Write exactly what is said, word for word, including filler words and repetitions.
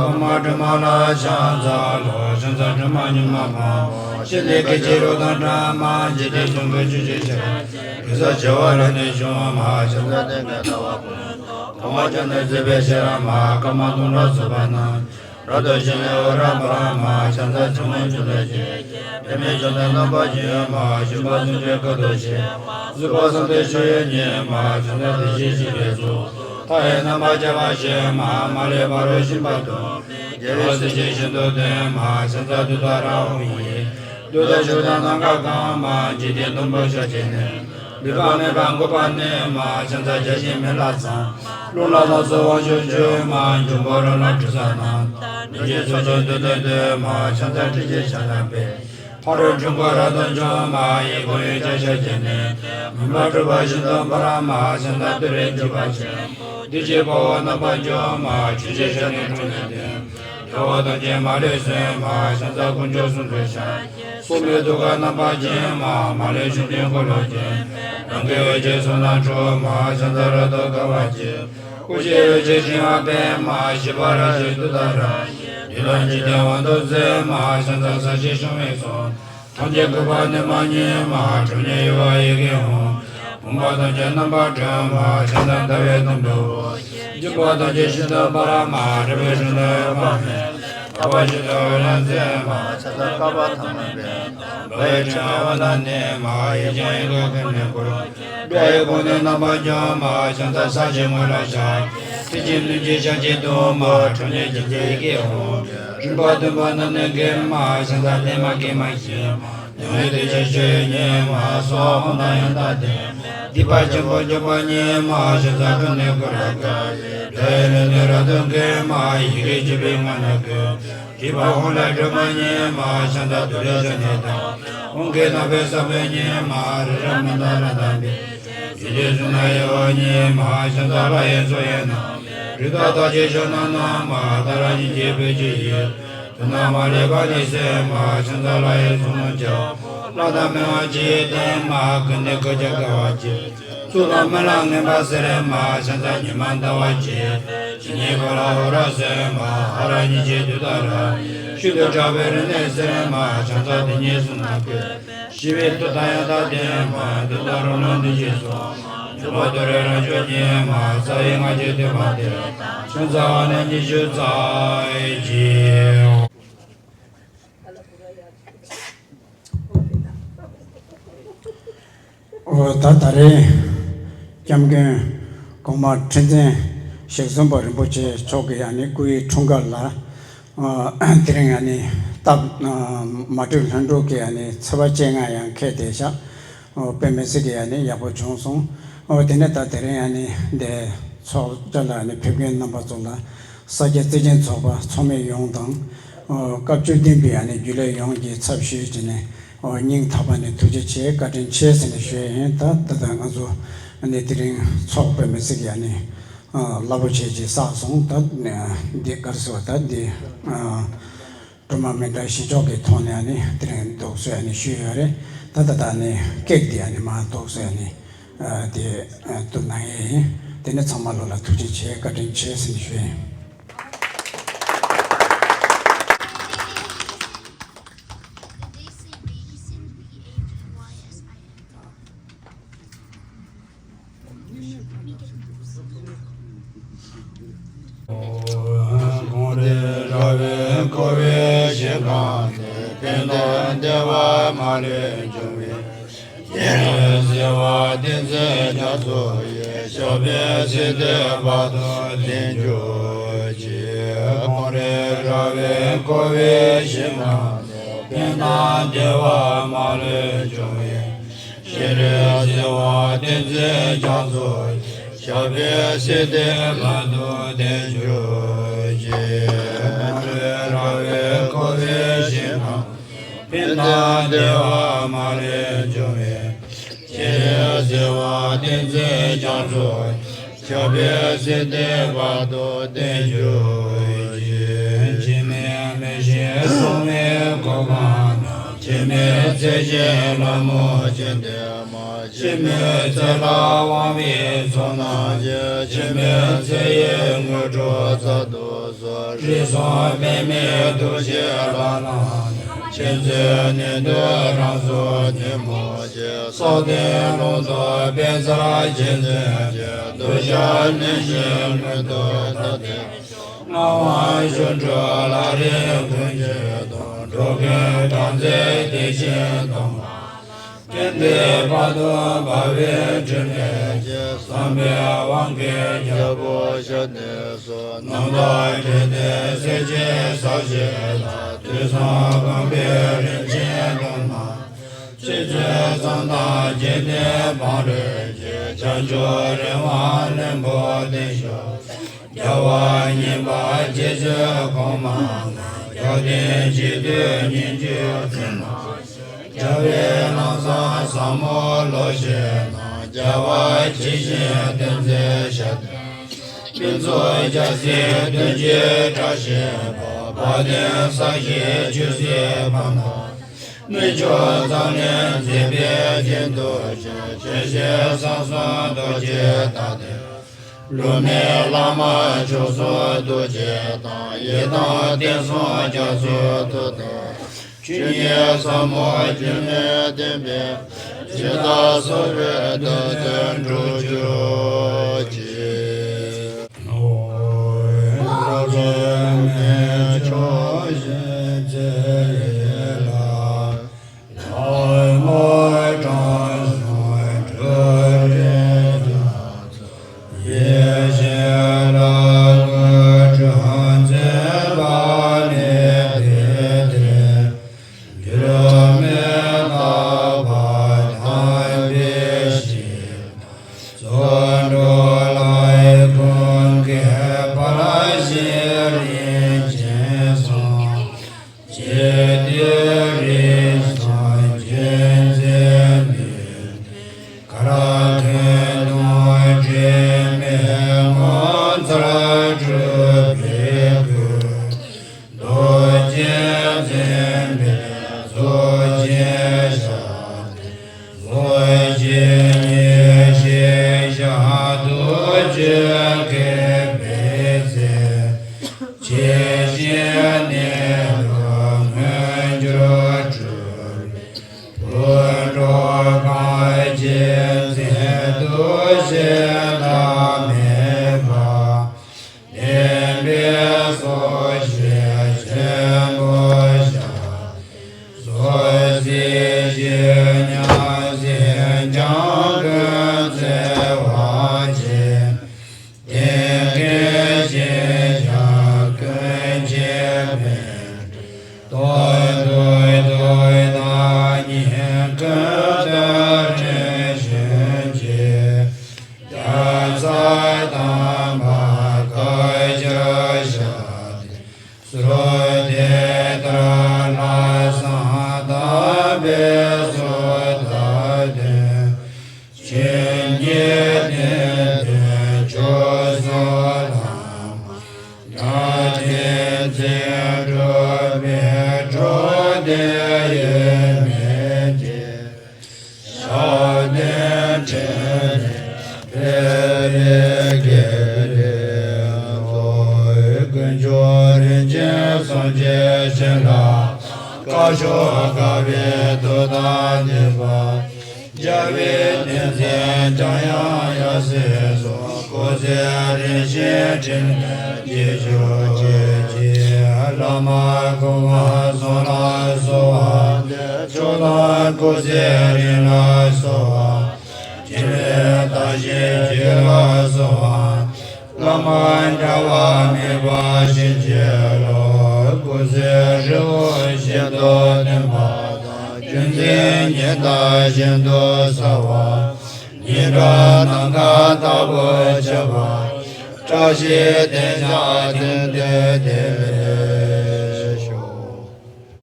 གོང་མ་སྒྲོལ་མ་ལ་ཕྱག་འཚལ་ལོ། ཕྱག་འཚལ་སྒྲོལ་མ་མྱུར་མ་འཕགས་པ། ཞི་བདེ་སྐད་ཅིག་རོ་དང་འདྲ་མ། འཇིག་རྟེན་གསུམ་པོའི་ཆོས་ཀྱི་ཞིང་། གེ་སར་བྱེ་བ་རབ་གནས་བྱུང་མ། ཕྱག་འཚལ་ལྡན་གྱི་ཟླ་བ་ཕུན་ཚོགས། གོང་མ་སྐྱབས་གནས་བརྩེགས་པའི་ཤེས་རབ་མ། སྐར་མ་སྟོང་ཕྲག་ཚོགས་པ་རྣམས། རབ་ཏུ་ཕྱིན་ནས་འོད་རབ་འབར་མ། ཕྱག་འཚལ་ཚེ་དབང་ཕྱུག་ལྷས་བྱིན་གྱིས་བརླབས། པདྨས་བཅོམ་ལྡན་རྣམ་པར་བརྒྱན་མ། བཞུགས་པ་གསུང་ཆོས་སྐུ་མདོག་ཕྱེད་མ། བཞུགས་པ་གསང་བའི་ཕྱོགས་ཡུལ་ཉིད་མ། ཕྱག་འཚལ་བདེ་གཤེགས་སྤྱན་རས་གཟིགས། མཐའ་ཡས་རྣམ་པར་ཁྱབ་པར་ཤེས་མ། མ་ལུས་ཕ་རོལ་ཕྱིན་པ་དང་། རྒྱལ་བའི་སྲས་ཀྱིས་ཤིན་ཏུ་བསྟེན་མ། ཕྱག་འཚལ་ཏུཏྟཱ་ར་ཧཱུྃ་ཡིས། བདུད་དང་ཕྱོགས་དང་ནམ་མཁའ་གང་མ། འཇིག་རྟེན་གསུམ་པོ་ཕྱག་བྱས་ནས། ལུས་པ་མེད་པར་འགུགས་པར་ནུས་མ། ཕྱག་འཚལ་བརྒྱ་བྱིན་མེ་ལྷ་ཚང་། རླུང་ལྷ་ལ་སོགས་དབང་ཕྱུག་མཆོད་མ། འབྱུང་པོ་རོ་ལངས་དྲི་ཟ་རྣམས། རིན་ཆེན་ཚོགས་ཀྱིས་བསྡུས་ཏེ་བསྟོད་མ། ཕྱག་འཚལ་ཏྲཊ་ཅེས་བྱ་བའི་དཔལ། ཕ་རོལ་འཁྲུལ་འཁོར་རབ་ཏུ་འཇོམས་མ། ཡི་དམ་ཡོན་ཏན་ཕྱག་བྱས་ནས། མུན་པ་འཁྲུགས་པ་ཤིན་ཏུ་འབར་མ། ཕྱག་འཚལ་ཏུ་རེ་འཇིགས་པ་ཆེན་པོ། བདུད་ཀྱི་དཔའ་བོ་རྣམ་པར་འཇོམས་མ། ཆོས་ཀྱི་ཞལ་ནས་དྲངས་ནས་བསྟན། རྒྱལ་བ་ཐམས་ཅད་མ་ལུས་གསོད་མ། ཕྱག་འཚལ་དཀོན་མཆོག་གསུམ་མཚོན་ཞབས། སྲོག་མེད་ཐུགས་ཀར་རྣམ་པར་བརྒྱན་མ། མ་ལུས་ཕྱོགས་བཅུའི་འཁོར་ལོ་བརྒྱན། རང་གི་འོད་ཀྱི་ཚོགས་རྣམས་འཁྲུགས་མ། ཕྱག་འཚལ་རབ་ཏུ་དགའ་བ་བརྗིད། སྐུ་བཞིའི་འོད་ཀྱི་ཕྲེང་བ་སྤེལ་མ། ཞི་བ་ར་ཞིའི་ཏུཏྟཱ་ར། འདི་ལ་འཇིག་རྟེན་དབང་དུ་མཛད་མ། ཕྱག་འཚལ་ས་གཞི་ཕྱུང་བའི་ཚོགས། ཐམས་ཅད་འགུགས་པར་ནུས་པ་ཉིད་མ། གྲངས་སྙེད་གཡོ་བ་ཡི་གེ་ཧཱུྃ། བུམ་པ་ཐམས་ཅད་རྣམ་པར་སྒྲོལ་མ། ཕྱག་འཚལ་ཟླ་བའི་དུམ་བུ་འོད། འབྱུང་པོ་ཐམས་ཅད་ཤིན་ཏུ་འབར་མ། རིག་པའི་གཞུང་ལུགས་འོད་དཔག་མེད། དག་པ་ཤིན་ཏུ་འོད་རབ་མཛད་མ། ཕྱག་འཚལ་བསྐལ་པ་ཐ་མ་པའི། འབར་བའི་ཕྲེང་བ་དབུས་ན་གནས་མ། ཡེ་ཤེས་དབྱིངས་ཀྱི་ཀུན་ནས་བསྐོར། སྒྲ་ཡི་གོ་ནས་རྣམ་པར་འཇོམས་མ། ཕྱག་འཚལ་ས་གཞིའི་ངོས་ལ་ཕྱག། ཐིག་གི་རྣམ་ཤེས་ཞལ་གྱིས་བརྡུང་མ། ཁྲོ་གཉེར་ཅན་གྱི་ཡི་གེ་ཧཱུྃ། རིམ་པ་བདུན་པོ་རྣམས་ནི་འགེམས་མ། ཕྱག་འཚལ་བླ་མ་སྐྱེས་མ་བཞི། ཉི་འོད་ཐིག་ཆེན་ཕྱོགས་ཡུལ་ཉིད་མ། སྭཱ་ཧཱ་ཧཱུྃ་དང་ཡང་དག་ལྡན། སྡིག་པ་ཆེན་པོ་འཇོམས་པ་ཉིད་མ། ཕྱག་འཚལ་ཀུན་ནས་བསྐོར་རབ་དགའ། སྒྲ་ཡི་ལུང་བསྟན་རབ་ཏུ་འགེམས་མ། ཡི་གེ་བཅུ་པའི་ངག་ནི་ཀུན། རིག་པ་ཧཱུྃ་ལས་སྒྲོལ་མ་ཉིད་མ། ཕྱག་འཚལ་ཏུ་རེའི་ཞལ་ནས་བརྡུང་། ཧཱུྃ་གི་རྣམ་པའི་ས་བོན་ཉིད་མ། རི་རབ་མནྡ་ར་དང་འབིགས། རྗེ་བཙུན་བསོད་ནམས་ཡེ་ཤེས་ཉིད་མ། ཕྱག་འཚལ་ལྷ་ཡི་མཚོ་ཡི་རྣམ། རིགས་དང་ལྷ་ཆེན་ཕྱོགས་རྣམས་ན་མ། ཏཱ་ར་གཉིས་ཀྱི་སྤོས་ཀྱི་ཡུལ། དུག་རྣམས་མ་ལུས་པ་ནི་སེལ་མ། ཕྱག་འཚལ་ལྷ་ཡི་ཚོགས་རྣམས་ཀྱང་། ལྷ་དང་མི་འམ་ཅི་ཡིས་བསྟེན་མ། ཀུན་ནས་གུས་ཕྱག་དགའ་བ་བརྗིད། གཙུག་ལག་སྨན་བླའི་ངན་པ་སེལ་མ། ཕྱག་འཚལ་ཉི་མ་ཟླ་བ་རྗེ། ཇི་སྙེད་འཁོར་ལ་འོད་རབ་གསལ་མ། ཧ་ར་གཉིས་ཀྱི་ཏུཏྟཱ་ར། ཤིན་ཏུ་ཕྲ་བའི་རིག་གནས་སེལ་མ། ཕྱག་འཚལ་དེ་ཉིད་གསུང་རྣམས་ཀུན། ཞི་བའི་མཐུ་དང་ཡང་དག་ལྡན་མ། ཏུཏྟཱ་རུ་ལ་འདི་ཞེས་གསོལ། འཇུག་པ་ཏུ་རེ་རབ་མཆོག་ཉིད་མ། རྩ་བའི་སྔགས་ཀྱི་ཐེག་པ་སྟེ། ཕྱག་འཚལ་བ་ནི་ཉི་ཤུ་རྩ་གཅིག། འོ་ད་ད་རེས་སྐྱབས་མགོན་གོང་མ་ཁྲི་འཛིན་ཞག་གསུམ་པ་རིན་པོ་ཆེ་མཆོག་གི་ཨ་ནི་སྐུའི་འཁྲུངས་སྐར་ལ། ཨ་དེ་རིང་ཨ་ནི་སྟབས་ཨ་མ་འགྲིག་ལྷུན་གྲུབ་ཀྱི་ཨ་ནི་ཚེས་པ་བཅོ་ལྔ་ཡང་འཁེལ་བསྡད་ཤག་འོ་དཔེ་མི་སྲིད་ཀྱི་ཨ་ནི་ཡག་པོ་བྱུང་སོང་། འོ་དེ་ནས་ད་དེ་རིང་ཨ་ནི་འདི་ཚོགས་བཅར་ལ་ཨ་ནི་ཕེབས་མཁན་རྣམ་པ་ཚོ་ལ་ས་སྐྱ་བརྩེ་ཆེན་ཚོགས་པ་ཚོགས་མི་ཡོངས་དང་། འོ་སྐབས་བཅུ་བདུན་པའི་ཨ་ནི་རྒྱུན་ལས་ཡོངས་ཀྱི་ཚབ་ཞུས་བྱས་ནས་འོ་སྙིང་ཐག་པ་ནས་ཐུགས་རྗེ་ཆེ་བཀའ་དྲིན་ཆེ་ཟེར་ནས་ཞུ་ཡ་ཡིན། ད་ད་ལྟ་ང་ཚོ་ཨ་ནི་དེ་རིང་ཚོགས་དཔེ་མི་སྲིད་ཀྱི་ཨ་ནི། ཨ་རླབས་པོ་ཆེ་ཅིག་བསགས་སོང་། ད་འདི་ག་རེ་ཟེར་བ་ད་འདི་ཨ་སྒྲོལ་མ་མཎྜལ་བཞི་ལྕོག་གི་ཐོག་ནས་ཨ་ནི་དེ་རིང་འདུག་སེ་ཨ་ནི་ཞུས་ཡོད་རེད། ད་ད་ད་ཨ་ནི་ཀེག་འདི་ཨ་ནི་མར་འདུག་སེ་ཨ་ནི་ཨ་དེ་ཨ་བསྡུ་གནང་ཡས་ཡིན། དེ་ནས་ཚང་མ་ལོ་ལ་ཐུགས་རྗེ་ཆེ་བཀའ་དྲིན་ཆེ་ཟེར་ནས་ཞུ་ཡིན། གངས་རི་ར་བས་བསྐོར་བའི་ཞིང་ཁམས་ནས། ཕན་དང་བདེ་བ་མ་ལུས་འབྱུང་བའི་ཕྱིར། ཞི་བདེ་བར་བརྟེན་མཛད་རྒྱ་མཚོ་ཡི། ཞབས་པད་སྲིད་མཐའི་བར་དུ་བརྟན་གྱུར་ཅིག་གངས་རི་ར་བས་བསྐོར་བའི་ཞིང་ཁམས་ནས། ཕན་དང་བདེ་བ་མ་ལུས་འབྱུང་བའི་ཕྱིར། ཞི་བདེ་བར་བརྟེན་མཛད་རྒྱ་མཚོ་ཡི། ཞབས་པད་སྲིད་མཐའི་བར་དུ་བརྟན་གྱུར་ཅིག་གངས་རི་ར་བས་བསྐོར་བའི་ཞིང་ཁམས། ཕན་དང་བདེ་བ་མ་ལུས་འབྱུང་བའི་ཕྱིར། ཞི་བདེ་བར་བརྟེན་མཛད་རྒྱ་མཚོ་ཡི། ཞབས་པད་སྲིད་མཐའི་བར་དུ་བརྟན་གྱུར་ཅིག་འཆི་མེད་མི་ཤིགས་སྲུང་མའི་གོ་འཕང་ན། ཆེ་ འཆི་མེད་ཚེ་བཞིན་ལྷ་མོ་སྤྱན་འདྲེན་མ། འཆི་མེད་ཚེ་ལ་དབང་བའི་ཚོགས་རྣམས་ཀྱིས། འཆི་མེད་ཚེ་ཡི་དངོས་གྲུབ་སྩལ་དུ་གསོལ། རིགས་གསུམ་པདྨའི་ཐུགས་རྗེའི་ལྷ་རྣམས་ཀྱིས། མཁྱེན་བརྩེ་ནུས་མཐུ་རང་གཟུགས་ཉིན་མོ་ཆེ། སྲོག་ལྡན་རླུང་རྟ་པད་ཚལ་གྱི་མཚན་གྱིས། གདུལ་བྱ་གནོད་སྦྱིན་མངོན་དུ་བརྡ་སྟེར། ངག་དབང་སྒྱུ་འཕྲུལ་ལག་ལེན་ཀུན་གྱི་དོན། འགྲོ་ཀུན་སྦྲང་རྩི་དེ་བཞིན་དུ། སྐལ་ལྡན་བར་དུ་འབར་བའི་འཕྲིན་ལས་ཀྱིས། བསམ་པའི་དབང་གིས་རྒྱལ་པོ་ཞལ་ནས་སོ། རྣམ་དག་དྲན་ཏེ་སྲས་ཀྱི་ས་གཞི་ལ། དུས་གསུམ་གང་བའི་རིན་ཆེན་གདུང་རྣམས། ཚེ་བཅུད་ཙམ་དང་བརྒྱད་ལྡན་བང་རིམ་གྱི། བྱང་ཆུབ་རི་དབང་ལྷུན་པོ་ལྡན་ཤོག། རྒྱལ་བ་གཉིས་པ་རྗེ་བཙུན་གོང་མ་ལ། རྒྱལ་བསྟན་གཅིག་བསྡུས་སྙན་བརྒྱུད་ཚད་མ། རྒྱལ་བའི་ལམ་བཟང་ཟབ་མོ་བློ་ཤེས་དང་། རྒྱལ་བ་ཇི་བཞིན་བསྟན་འཛིན་ཞབས་བརྟན། ཕུན་ཚོགས་རྒྱལ་སྲས་བདུན་བརྒྱུད་བཀྲ་ཤིས་པ། དཔལ་ལྡན་ས་གཞིའི་ཆོས་སྲིད་ཕ་མ། གནས་མཆོག་འཛམ་གླིང་མཛེས་པའི་རྒྱན་དུ་བྱོན། སྤྱན་ཤེལ་གསང་གསུམ་རྡོ་རྗེ་བདག་ལྡན། བསླུ་མེད་བླ་མ་མཆོག་གསུམ་ཐུགས་རྗེ་དང་། ཡི་དམ་བསྟན་སྲུང་རྒྱ་མཚོའི་མཐུ་དང་། ཆོས་ཉིད་ཟབ་མོ་སྒྱུ་མའི་བསྟན་པའི། ཇི་ལྟར་གསོལ་བའི་འདོད་དོན་འགྲུབ་གྱུར་ཅིག། ཡེ་ཤེས་ལ་དངོས་གྲུབ་མཛད་པ་ནི་དེ་སྟེ། འགྱུར་མེད་རྟག་པ་དམ་པའི་ཞིང་། ཚོགས་དྲུག་ལ་ཡི་ཀུན་དགའི་དཔལ་གྱི་རིན་ཆེན་གསུང་། ཇི་ལྟའི་རིགས་སམ་ཇི་མཛད་མིན། གར་ཐོན་དང་འབྲལ་མེད་ངོ་མཚར་སྤྲུལ་པའི་སྐུ། རྡོ་རྗེ་འཛིན་པའི་གཟུགས་ཅན་ཞབས་བརྟན། གཟུགས་ཅན་ཡེ་ཤེས་ཞབས་རྡུལ་ཆེན་ཁེབས་པའི་ཚེ། ཇི་བཞིན་གནས་ལུགས་མངོན་གྱུར་སྤྲུལ་པའི། སྤུན་གྲོགས་གང་ཞིག་འཛིན་དུ་ཞེན་ཐབས་མེད་པ། བདེན་པའི་སོ་སྐྱེ་ཆེན་པོ་ཞབས། སོ་སོའི་ཞི་གནས་ཞིང་སྦྱངས་ཀུན་བརྩེ་བ་ཆེ། གཏན་གྱི་ཞི་བྱང་ཀུན་གྱི་པཎྜི་ཏ། དོན་དུ་ཐོས་དང་ཉན་ཀུན་ཏུ་དྲན་བྱིན་གྱིས། རྒྱལ་ཚབ་དམ་པ་བཀའ་ཁྱབ་ཞབས་བརྟན། སྲོལ་དེ་ལྟར་ལྷག་བསམ་དམ་པའི་ཚོགས་བདག་ལྡན། བྱིན་གྱིས་བརླབས་ཏེ་མཆོག་གསུམ་ལ། དགྲ་བཅོམ་ཞིང་སྒྲུབ་པའི་གྲོགས་ལྡན་ཡོད་མོད་ཀྱི། ཞབས་བརྟན་འཕྲིན་ལས་འཕེལ་བའི་དགེ་ལེགས་སྩོལ། དཀོན་མཆོག་རིན་ཆེན་གསུམ་གྱི་བྱིན་རླབས། དཀར་ཕྱོགས་དཀར་པོའི་མཐུ་དང་ལྡན་པ། རྒྱལ་བའི་བསྟན་འཛིན་འཇམ་དབྱངས་ཡབ་སྲས་སོགས། སྐུ་ཚེ་རིང་ཞིང་འཕྲིན་ལས་རྒྱས་གྱུར་ཅིག། བླ་མ་གོང་མ་གསུམ་ལ་གསོལ་བ་འདེབས། མཆོག་དང་སྐུ་ཚེ་རིང་ལ་གསོལ་བ། འཕྲིན་ལས་དར་ཞིང་རྒྱས་ལ་གསོལ་བ། བླ་མ་འབྲལ་བ་མེད་པ་བྱིན་གྱིས་རློབས། སྐུ་ཚེ་ཧྲིལ་བོ་ཞིང་དུ་ལྡན་པ་དང་། ཀུན་མཁྱེན་ཉི་ཟླ་བཞིན་དུ་གསལ་བ། ཉི་ཟླ་ནམ་མཁའ་ལྟ་བུར་ཁྱབ་པ། བཀྲ་ཤིས་དོན་ཆེན་དོན་དུ་ལྡན་པའི།